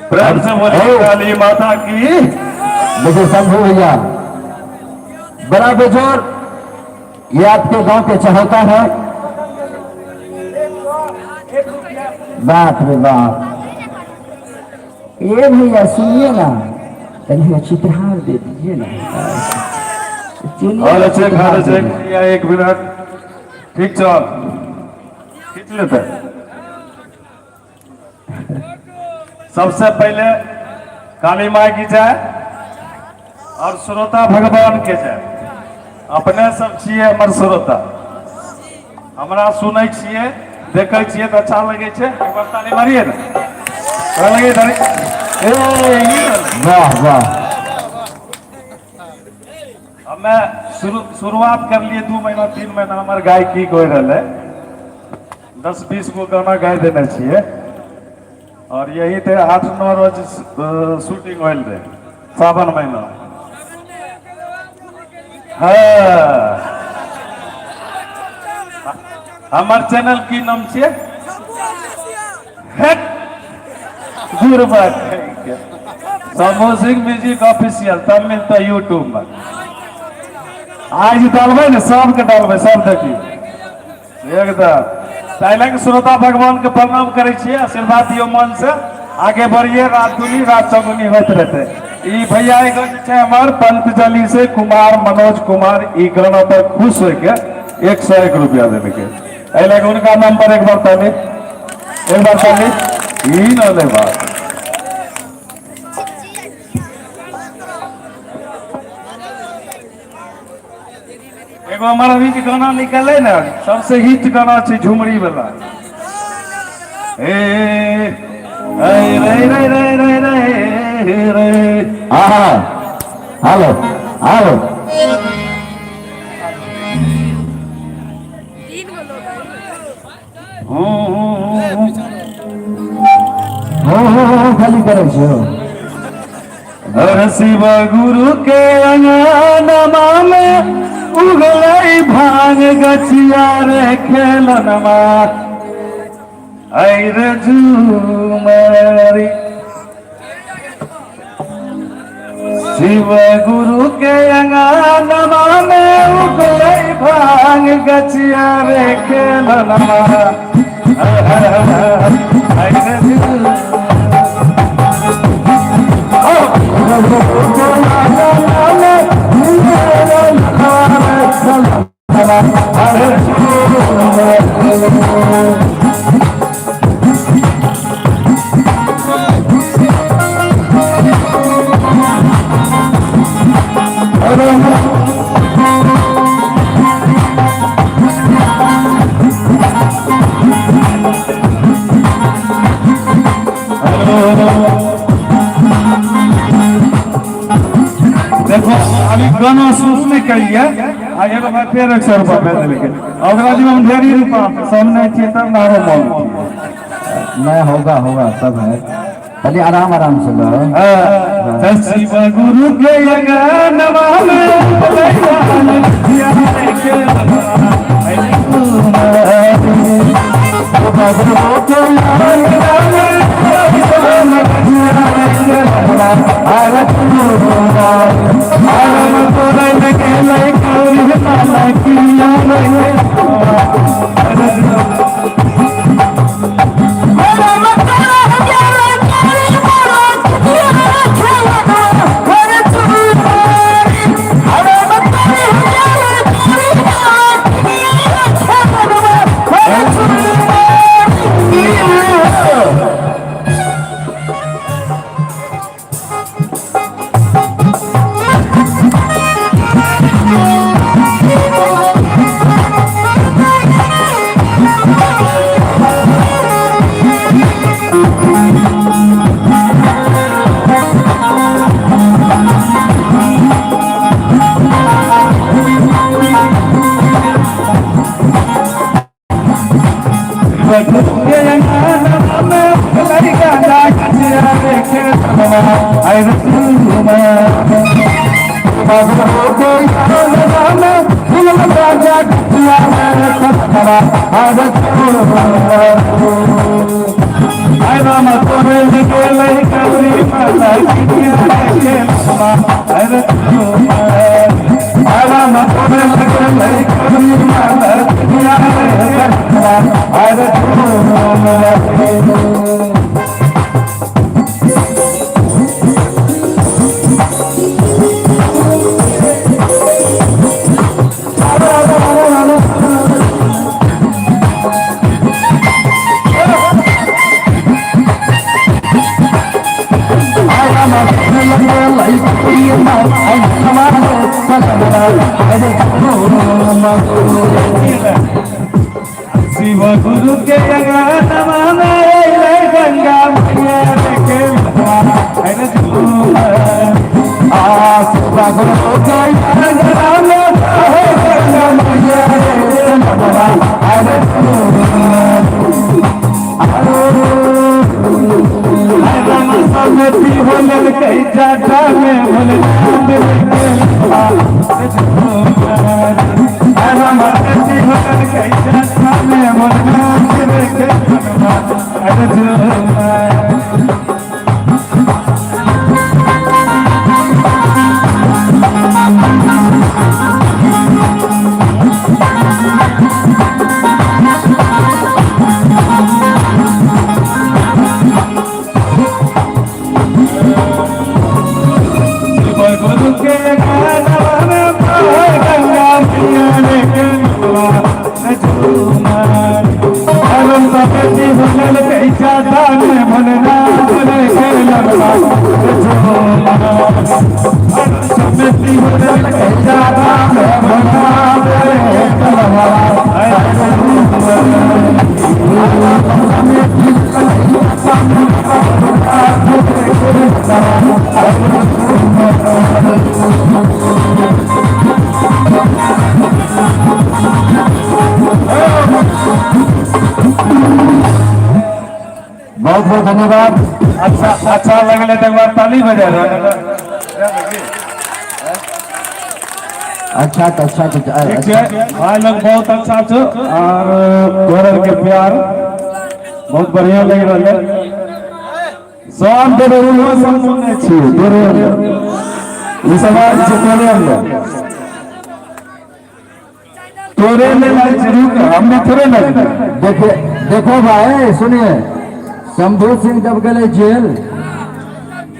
प्रेम से बोलिए काली माता की। देखिए शंभू भैया बड़ा बेजोर, ये आपके गांव के चहौता है। बाप रे बाप, ये भैया सुनिए ना, तनिए चित्रहार दे दीजिए ना। सुनिए और ना, अच्छे चित्रहार खाने दे से दीजिए। भैया एक मिनट ठीक चल खींच लेते। सबसे पहले काली माई की जय और श्रोता भगवान के जय। अपने सब छियै हमर श्रोता, हमरा सुनै छियै देखै छियै तऽ अच्छा लगै छै। एक बार ताली मारिए ने, अच्छा लगै ताली? ए, ई रहलै। वाह वाह। हमे शुरुआत करलिए 2 महीना 3 महीना हमर गायकी होइ रहलै, 10-20 गो गाना गाय देने छियै और यही थे 8-9 रोज शूटिंग होल रहे सावन महीना। हाँ, हमर चैनल की नाम छियै? हेट गुरबा, शंभू सिंह म्यूजिक ऑफिशियल, तब मिलता यूट्यूब में। आज डालबै ने, सबके डालबै, सब देखियौ एकदम। पहले के श्रोता भगवान के प्रणाम करै छियै, आशीर्वाद दियौ, मन से आगे बढ़िए, रात दुनी रात चौगुनी होइत रहते। ई भैया एगो जे छै हमर पंतजलि से कुमार मनोज कुमार, ई गाना पर खुश होके 101 रुपया देलकै। एहि लए उनका नाम पर एक बार ताली, एक बार ताली। ई न ले बात। एगो हमर अभी जे गाना निकललै ने, सबसे हिट गाना छै झुमरी वाला। ए रे रे रे रे रे रे रे। हाँ हाँ, हेलो हेलो। हूँ हूँ हूँ। हो हो हो, खाली करै छियो। हर शिव गुरु के अंगनमा में उगलै भांग गछिया रे खेलनमा ऐ रे झूमरी। शिव गुरु के अंगनमा में उगलै भांग गछिया रे खेलनमा ऐ रे झूमरी। देखो, अभी गाना शुरू नहीं करिए आ एगो भाई फेर 100 रुपया भेज देलकै। ओकरा जी हम ढेरी रुपा सामने छियै तब ने आरो मन। नहीं, होगा होगा, सब है, खाली आराम आराम से लो। शिव गुरु के अंगनमा में उगलै भांग गछिया रे खेलनमा ऐ रे झूमरी। शिव गुरु के अंगनमा में उगलै भांग गछिया रे खेलनमा ऐ रे झूमरी। हरम तोरै गेलै कौड़ी माला किया रे। लड़का कचिया देखे आई रामा तोरे के लड़का माता कचिया देखे अरे रामा तोरे के लड़का माता कचिया देखे अरे। शिव गुरु के अंगनमा में अइलै गंगा मैया के अरे शिवा गुरु के अंगनमा में गंगा मैया समिति होलन कही जाटा में भोले राम होलन कही जाटा में भोले अरे। गुरु के गाना में गंगा मैया के अरुण समिति होलन कही जाटा में भोलेनाथ के लगवा समिति होलन कही जाटा में भोलेनाथ के लगवा। बहुत बहुत धन्यवाद। अच्छा अच्छा लगले तो एक बार ताली बजा रहा। अच्छा तो अच्छा तो ठीक अच्छा। है भाई लोग, बहुत अच्छा छो और तोहर के प्यार बहुत बढ़िया लग रहा है। सब तोरे सब सुनने छी तोरे ई सब छै तोरे हम तोरे ले लाइ रुक, हमने थोड़े लग। देखिए देखो भाई सुनिए, शंभू सिंह जब गए जेल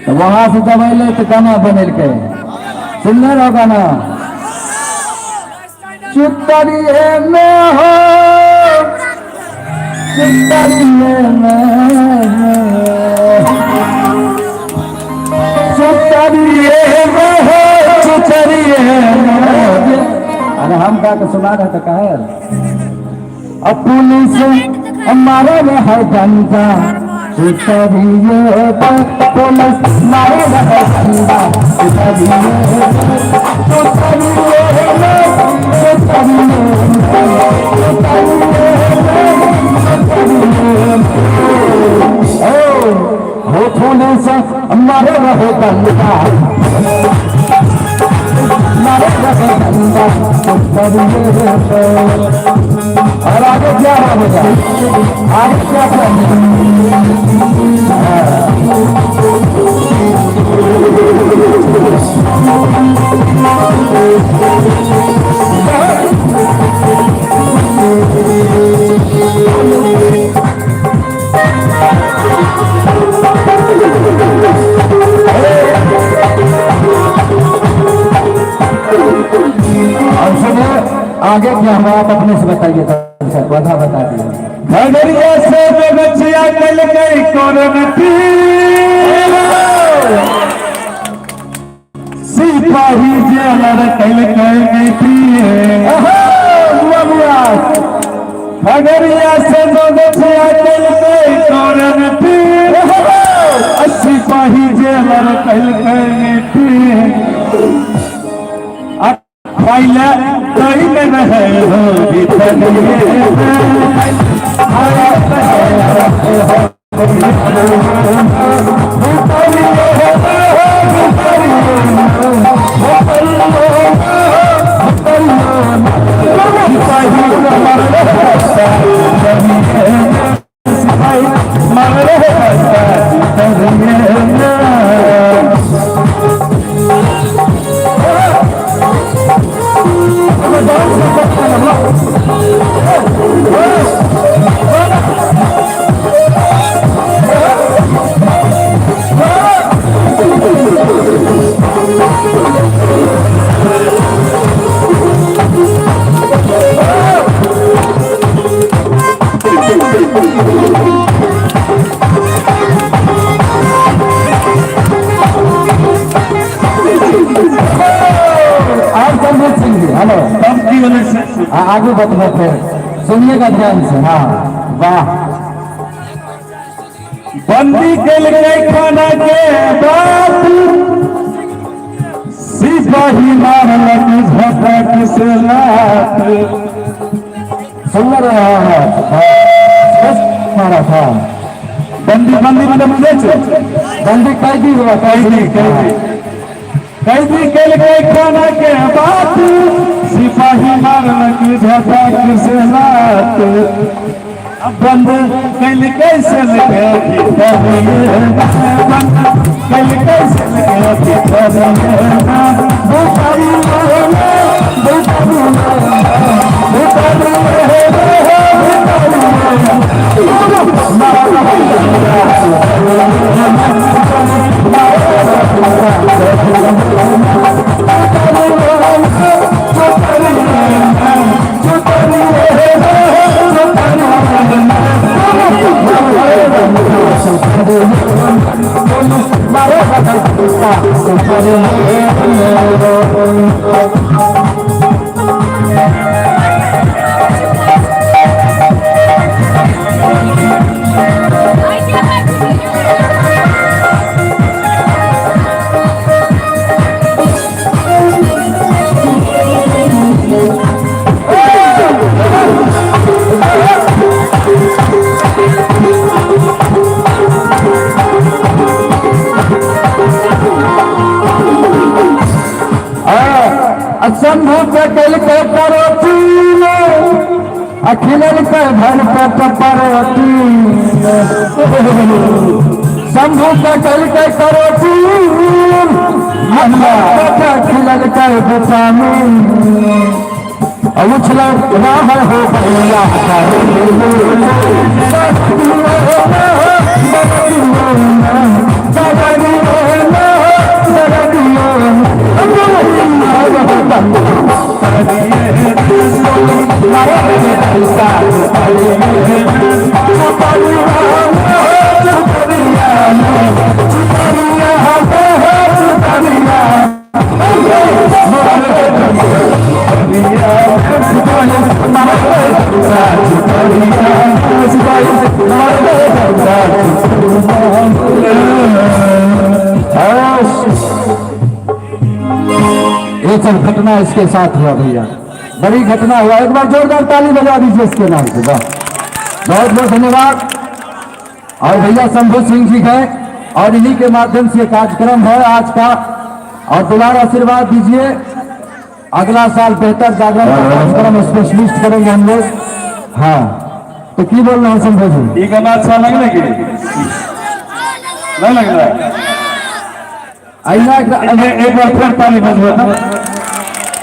तो वहां से जब अले तो गाना बनेलकै, सुनने रहो गाना। चुतरिए में हो चुतरिए में, चुतरिए में हो चुतरिए में। अरे हम का के सुना रहे तो कहे अब पुलिस मारे है डंडा, चुतरिए पुलिस मारे है डंडा, चुतरिए चुतरिए चुतरिए ओ हो पुलिस मारे रहे डंडा, मारे रहे डंडा, चुतरिए। और आगे क्या होगा, आगे क्या करेंगे? अब सुनिए आगे क्या हुआ, आप अपने से बताइए, सर पौधा बता दिए। खगड़िया से बच्चिया कल गई कोरनती, सिपाही जेलर कल गई थी। बुआ बुआ खगड़िया से बच्चिया कल गई कोरनती, सिपाही जेलर कल गई थी। पहले कहीं रहे हो भीतरिए में। आप शंभू सिंह जी, हेलो। तब की होलै से? हाँ, आगू बतबो फिर सुनिएगा ध्यान से। हाँ, वाह। बंदी केलकै खाना के बात, सिपाही मारलक झपक से लात। सुन रहे हैं? हाँ, बस मारा था। बंदी, बंदी मतलब बुझै छै? बंदी कैदी हुआ। कैदी, कैदी। कैदी केलकै खाना के बात, सिपाही मारलक झपक से लात। अब बंद कैलकै से लगे, बंद कैलकै से लगे। शंभू के कल के परोती, अखिल के भर पेट परोती। शंभू के कल के करोती, अखिल के विटामिन उछल रहा हो भैया। ये सब घटना इसके साथ हुआ भैया, बड़ी घटना हुआ। एक बार जोरदार ताली बजा दीजिए इसके नाम से। वाह, बहुत बहुत धन्यवाद। और भैया शंभू सिंह जी गए और इन्हीं के माध्यम से कार्यक्रम है आज का। और दुलार आशीर्वाद दीजिए, अगला साल बेहतर जागरण का कार्यक्रम स्पेशलिस्ट करेंगे हम लोग। हाँ, तो की बोल रहे हैं शंभू जी? ई गाना अच्छा लगलै कि नहीं लगलै? अहिना एक बार फिर ताली बजबै ना।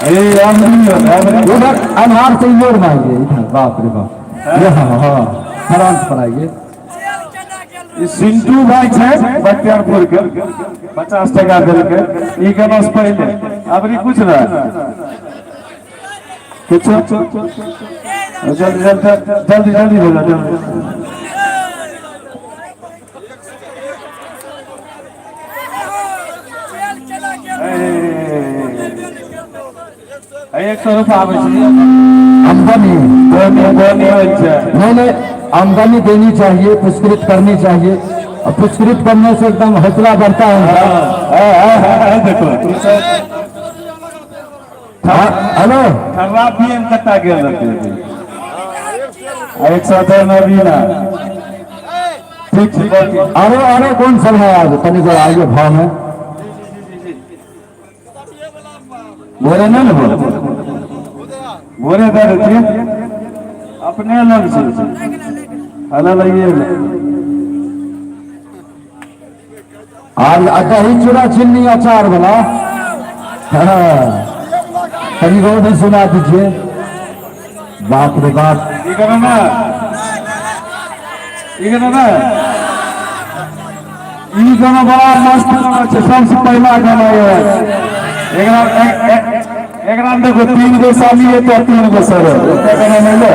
ए आमदनी होता है। उधर अनहार से your में आइए इधर। बाप रे बाप, ये हाँ हाँ, फ्रांस पर आइए। ई सिंटू भाई छै बख्तियारपुर के, 50 टका देलकै ई गाना से पहले। अबरी कुछ ना कुछ, जल्दी जल्दी जल्दी जल्दी बोलो, जल्दी। 100 रुपया आबै छै। आमदनी बोनी बोनी होइ छै। नहीं नहीं, आमदनी देनी चाहिए, पुरस्कृत करनी चाहिए और पुरस्कृत करने से एकदम हौसला बढ़ता है उनका। हाँ, हाँ, हाँ, देखो तू सब। हाँ, हेलो। ठर्रा पियन कत्ता गेल रहते? 100 नबीना। ठीक छै। अरे अरे, कौन सब है आज? तनी गोर आइए भाव में। भोरे नहि ने बोल, भोरे दे देतियै। अपने लग छै, खाना लगिए। और दही चूड़ा चिन्नी अचार वाला, हाँ, तनी वो भी सुना दीजिए। बाप रे बाप! ई गाना ना, ई गाना ना, ई गाना बड़ा मस्त गाना छै। सबसे पहला गाना ये। एकरा एकरा में देखो, तीन गो साली है तो तीन गो सर। गाना नहीं ले।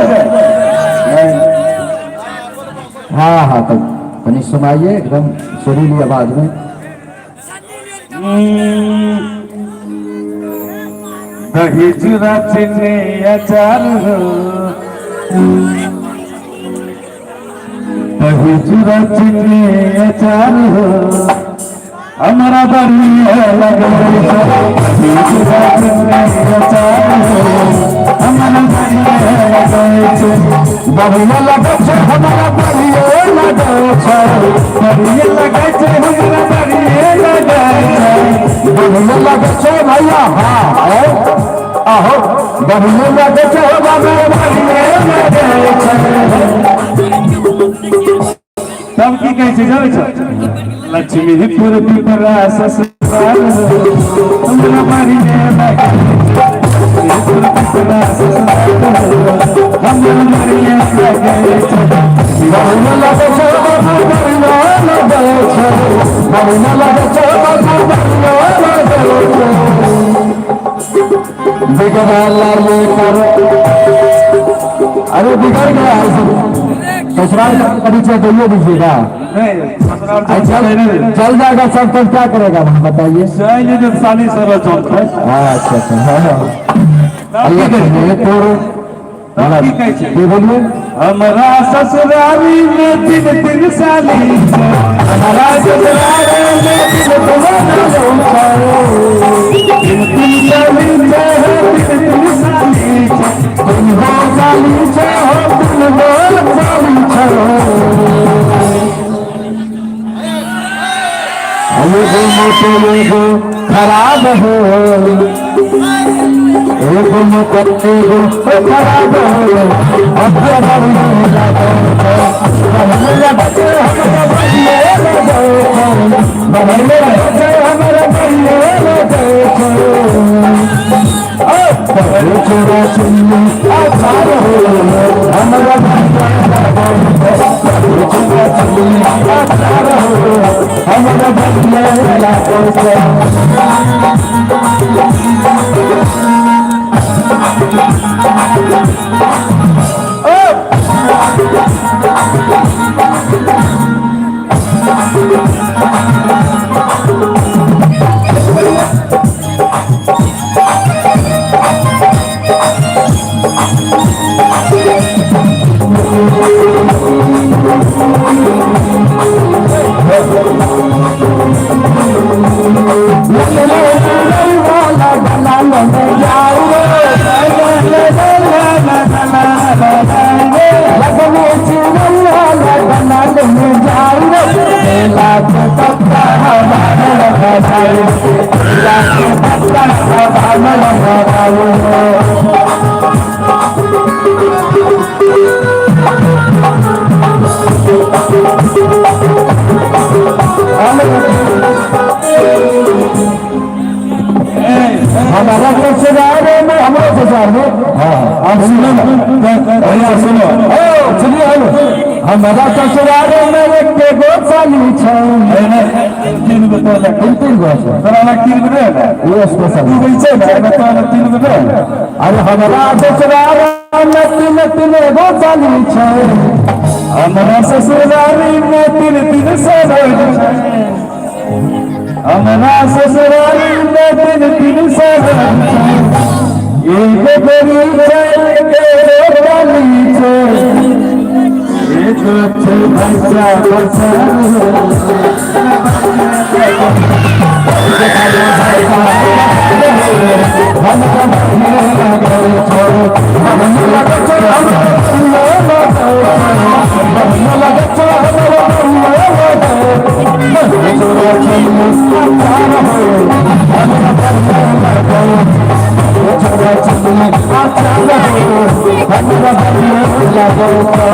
हाँ हाँ, तो तनी सुनाइए एकदम सुरीली आवाज में। दही चूड़ा चीनी अचार हो, दही चूड़ा चीनी अचार हो, हमारा बढ़िया लगे। दही चूड़ा चीनी अचार हो, हमारा बढ़िया लगे। बढ़िया लगे छै, हमरा बढ़िया लगे छै। बढ़िया लगे छै, हमरा बढ़िया लगे छै। बढ़िया लगे छै भैया, हाँ, आओ आहो, बढ़िया लगे छै बाबू, बढ़िया लगे छै। तब की कहै छै जानै छौ? लक्ष्मीपुर पिपरा ससुराल हो, हमरा बढ़िया लगे। लक्ष्मीपुर पिपरा ससुराल हो, हमरा बढ़िया लगे छै। बढ़िया लगे छै बाबू, बढ़िया लगे छै। बढ़िया लगे छै बाबू, बढ़िया लगे छै। बिगड़ल लेकर, अरे बिगड़ गया है सब। ससुराल का परिचय दे दीजिएगा। नहीं, ससुराल अरे चल चल जाएगा सब तब क्या करेगा वहाँ, बताइए? चल जे साली सब चलते। हाँ, अच्छा अच्छा, हाँ हाँ। लक्ष्मीपुर तब की कहै छै? की बोलिए? हमरा ससुराली में तीन तीन साली छै। हमरा ससुराली में तीन तीन तीन तीन साली छै, तीन तीन साली छै। तीन गो साली छै हो, तीन गो साली छै। एगो मोटो एगो खराब हो, एगो मोटो एगो खराब हो। अब बढ़िया लगे छै, बढ़िया लगे छै, हमरा बढ़िया लगे छै। बढ़िया लगे छै, हमरा बढ़िया लगे छै। चूड़ा चीनी अचार हो, हमरा बढ़िया लगे छै। चूड़ा चीनी अचार हो, हमरा बढ़िया लगे छै। हमारा ससुराल में, हमारा ससुराल में, हाँ। अब सुनो भैया, सुनो। ओ सुनिए, हेलो, हमारा ससुराल में एक गो साली छै। तीन गो तो तीन तीन गो छै। तोरा लग तीन गो नहीं है? ये स्पेशल। तू गई छै ना, तोरा लग तीन गो नहीं है? अरे हमारा ससुराल में तीन तीन गो साली छै। हमरा ससुराली में तीन तीन सरोज छै। हमरा ससुराली में तीन तीन सरोज छै। एक गोरी छै, एक काली छै, एक छै भैंसा बछड़ा। हम चाल हो, हमरा बढ़िया लागै छै।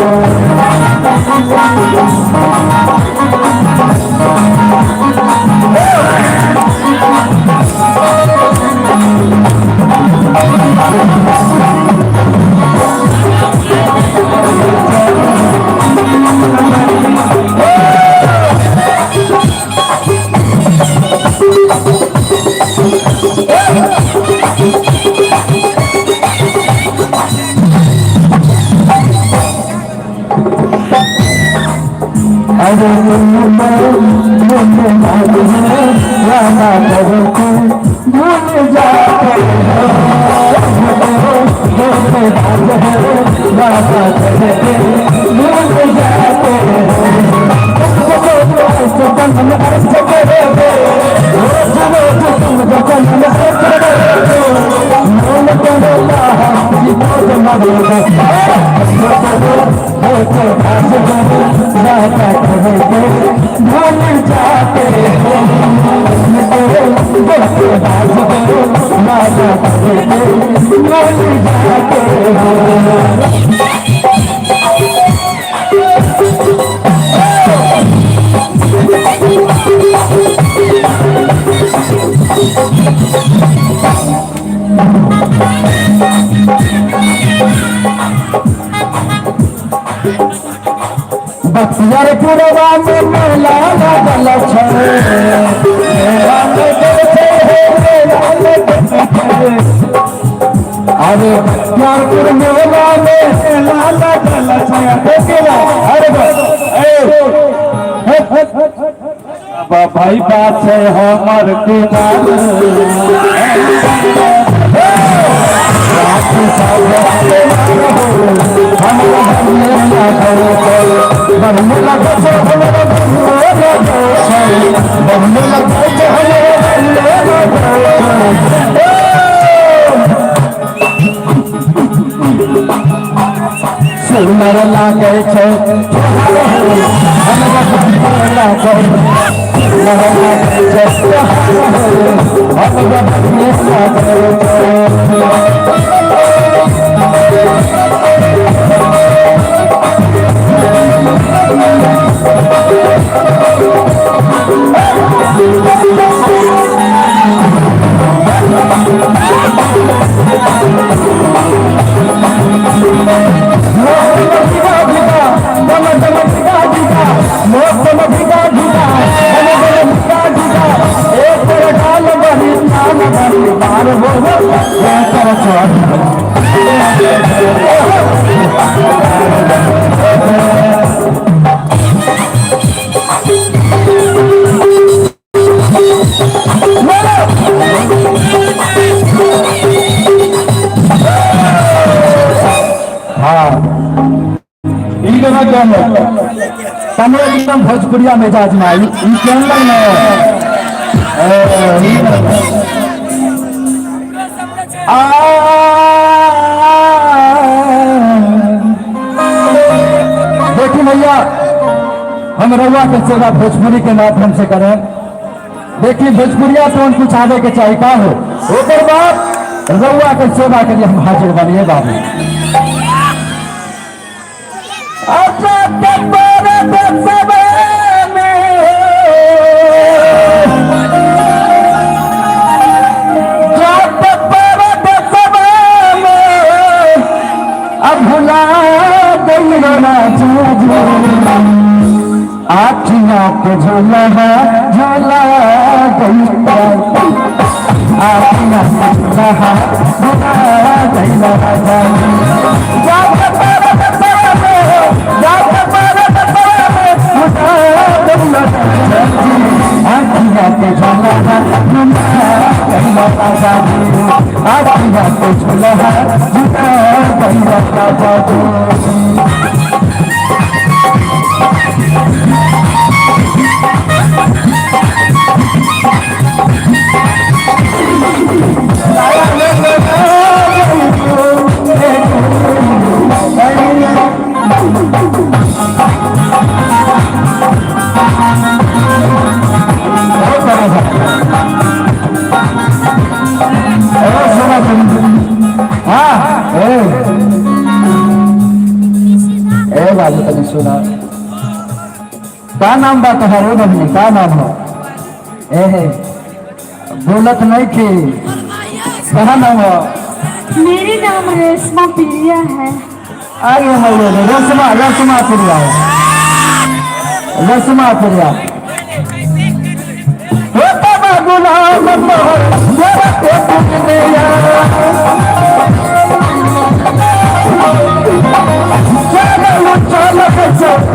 अरे मुझे रामा को भूल जाते भूल जाते भूल जाते भूल जाते। बक्सियर पुरवा में मेला लागल छै, मेला लागल छै, मेला लागल छै। अरे बख्तियारपुर मेला में मेला लागल छै। देखिए, अरे बस, ए, हे, हे, बा भाई बात छै हमर कुमार। हमरा बढ़िया लागल छै, बढ़िया लागल छै, हमरा बढ़िया लागल छै, बढ़िया लागल छै, हमरा बढ़िया लागल छै। सुनर लागै छै, हमरा बढ़िया लागल, सुनर लागै छै, हमरा बढ़िया लागल छै। ई केना कहलक? तमिल एकदम भोजपुरिया मिजाज में आई। ई केना ने? ए, ई केना? आ देखी भैया, हम रउआ के सेवा भोजपुरी के माध्यम से करें। देखी भोजपुरिया तो कुछ आवे के चाही का हो, ओकर बाद रउआ के सेवा के लिए हम हाजिर बनिए बाबू। अच्छा कब्बर दसवे में जात पर दसवे में अब भुला गई राजा जी, आखियां के झूला झूला गई, आखियां के झूला झूला गई राजा जी। जात पर दसवे में, जात पर दसवे में भुला गई राजा जी, आखियां के झूला झूला गई राजा जी, आखियां के झूला झूला गई राजा जी। ए ए बाबू तनी सुना, का नाम बा तुम्हारे बहनी, का नाम हो? ए हे, बोलत नहीं थी, कहा नाम हो? मेरी नाम रेशमा प्रिया है। अरे मैया, रसमा, रसमा प्रिया, रसमा प्रिया। हो बाबा गुलाम मोहर, जरा के पुजने। चलो चलो चलो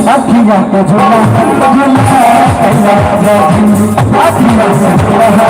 अखियाँ के झूला झूला अखियाँ के झूला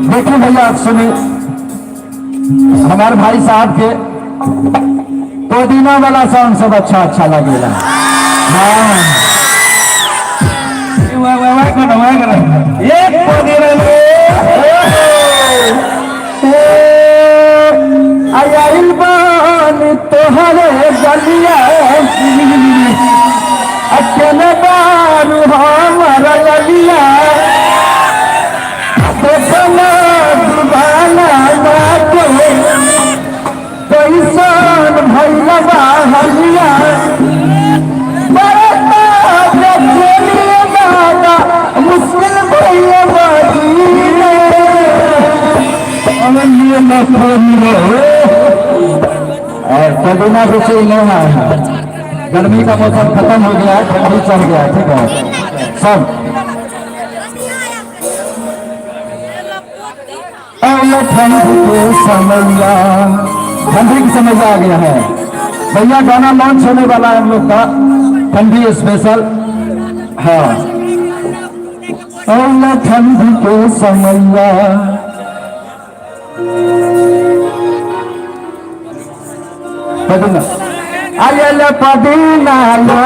देखिए भैया, आप सुनिए हमारे भाई साहब के पुदीना वाला सॉन्ग सब अच्छा अच्छा लगेला। हाँ। एक पुदीना। आयल बान तोहरे गलिया, अकेले बारू हमारा गलिया, देखना दुबाना बाटे, कैसन भइल बा हलिया। बरता बेचैनी दादा, मुश्किल भइल बा जीने। और पुदीना भी चाहिए लेना है। गर्मी का मौसम खत्म हो गया है, ठंडी चल गया है, ठीक है सब। और ठंड के समैया, ठंडी की समय आ गया है भैया। गाना लॉन्च होने वाला है हम लोग का, ठंडी स्पेशल। हाँ, और ठंड के समैया। पुदीना आयल, पुदीना।